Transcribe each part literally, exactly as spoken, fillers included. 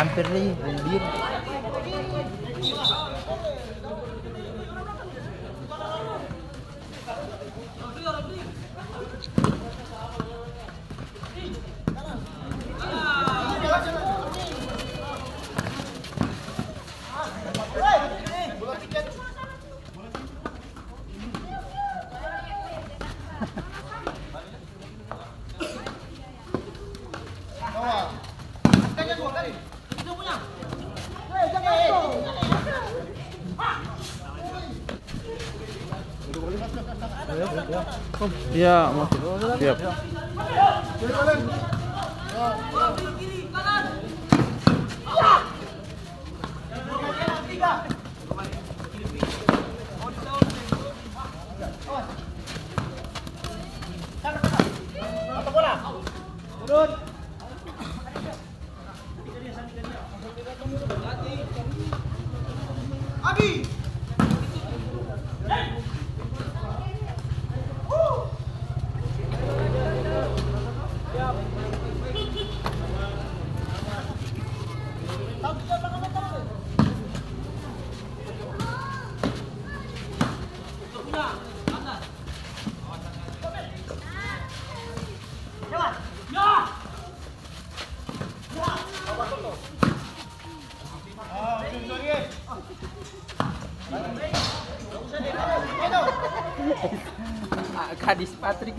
Hampir nih, bunuh diri. Iya, masuk. Siap. Kadis Patrick.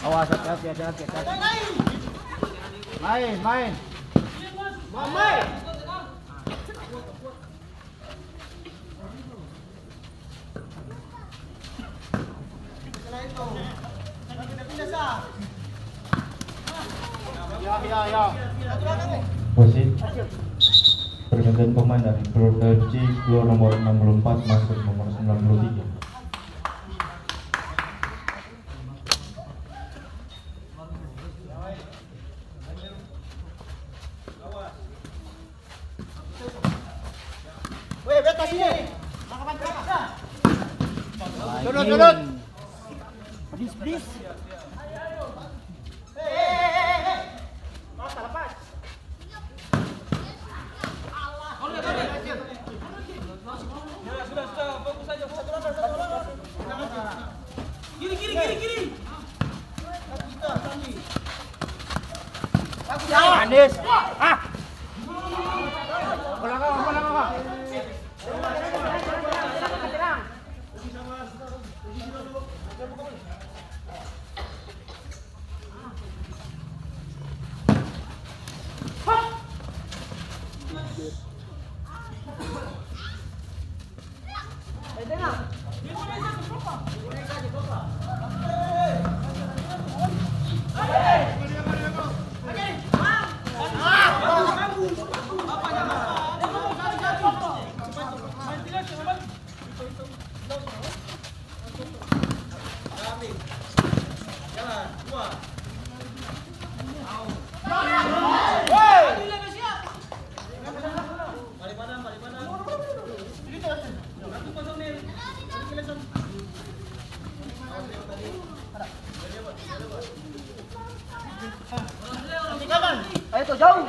Awas, hati-hati, hati-hati, hati-hati. Main, main. Main. Ya, ya, ya. Wasit, pergantian pemain dari Pro F C keluar nomor enam puluh empat, masuk nomor sembilan puluh tiga. Weh, beta sini. Turun, turun. Please, please. Hei, hei, hei, hei. Lepas, lepas. Sudah, sudah, fokus aja, fokus. Kiri, kiri, kiri, kiri. Manis. Ah. Bola kau, bola kau. Ayo, to, jauh.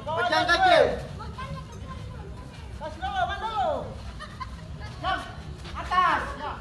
Pejang kaki. Kas dulu, man dulu. Kas. Atas. Ya.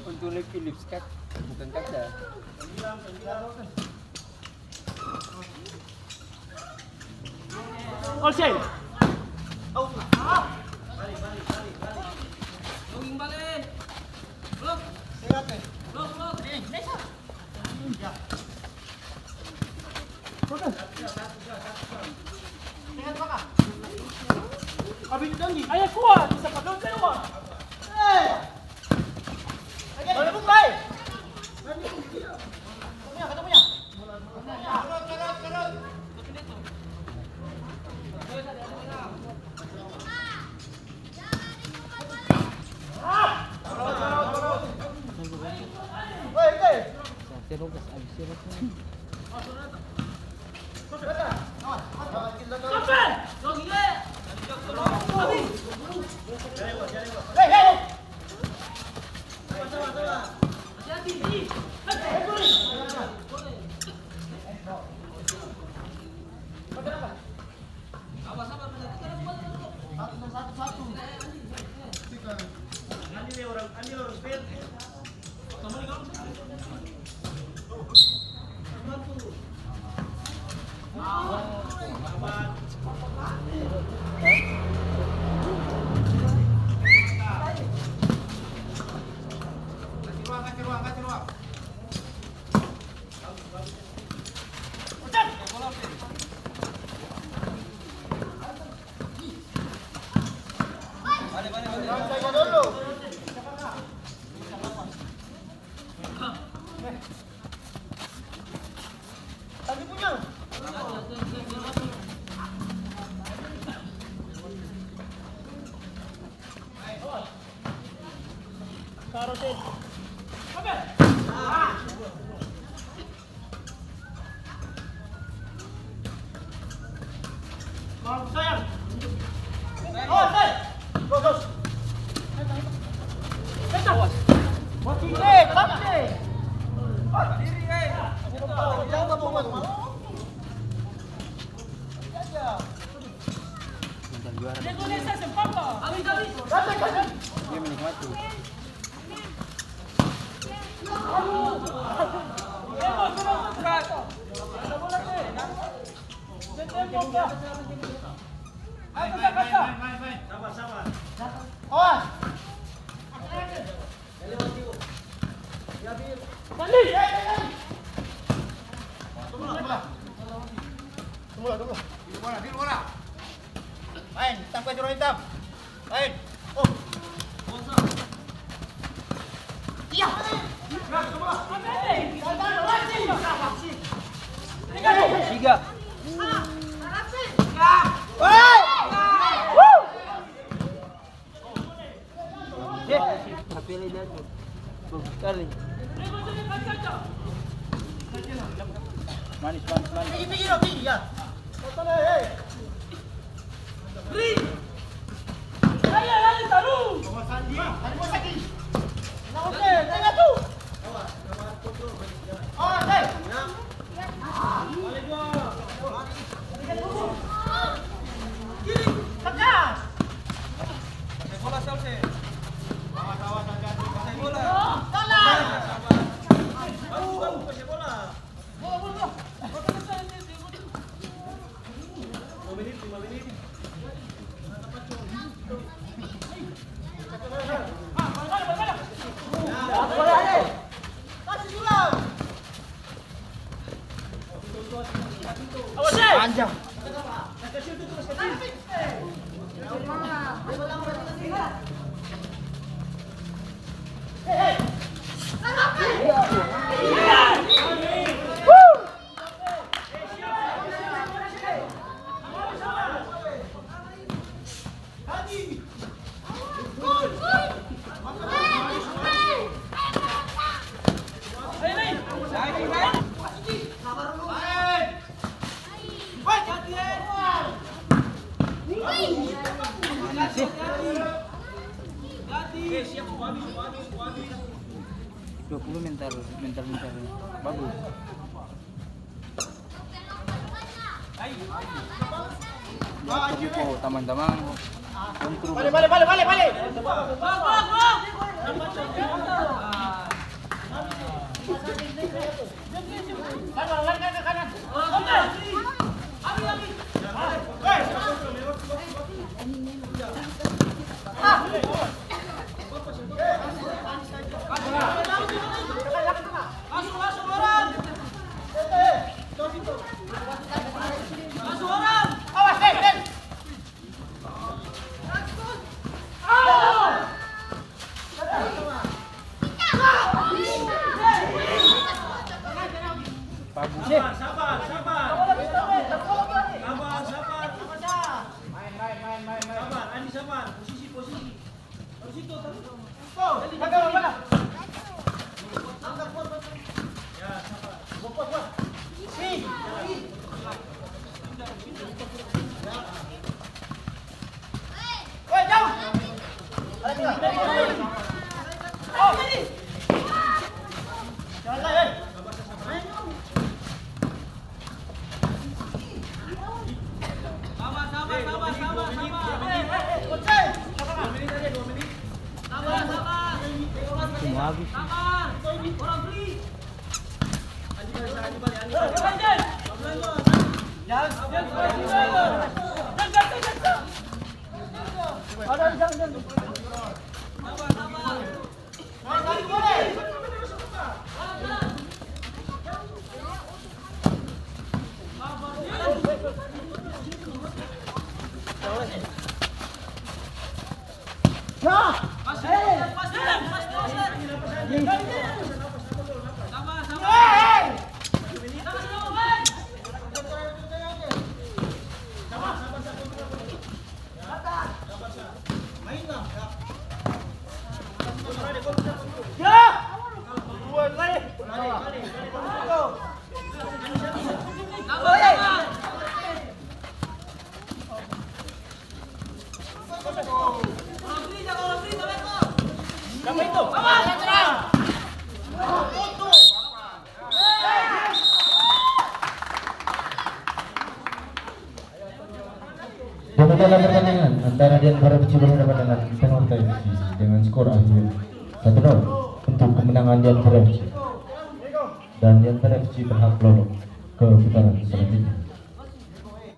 Untung lagi Philips kat, bukan kaca. Olsen. Out. Login bale. Blok. Blok, blok. Ya. Oke. Ingat, Pak. Dia menikmati. Main, hitam ka jurang hitam. Main. Oh. Iya. Tiga. Hei. Tapi dia jatuh. Bagus sekali. Manis, manis, manis. Tinggi, tinggi, tinggi, ya. Panjang. Dua puluh mental, mental, mental. Bagus. Lihat tuh, teman-teman. Bale, bale, bale, bale, bale. Kanan, kanan, kanan. Bagus. Sabar, sabar, sabar. Sabar, sabar. Sabar, Andi, sabar. Posisi, posisi. Harus itu, harus itu. Tuh, jaga, jaga. Angkat, kuat, kuat. Ya. Mau habis. Demikianlah pertandingan antara Dian Para F C berhadapan dengan Penorta F C dengan skor akhir satu nol untuk kemenangan Dian Para F C. Dan Dian Para F C berhak lolos ke putaran selanjutnya.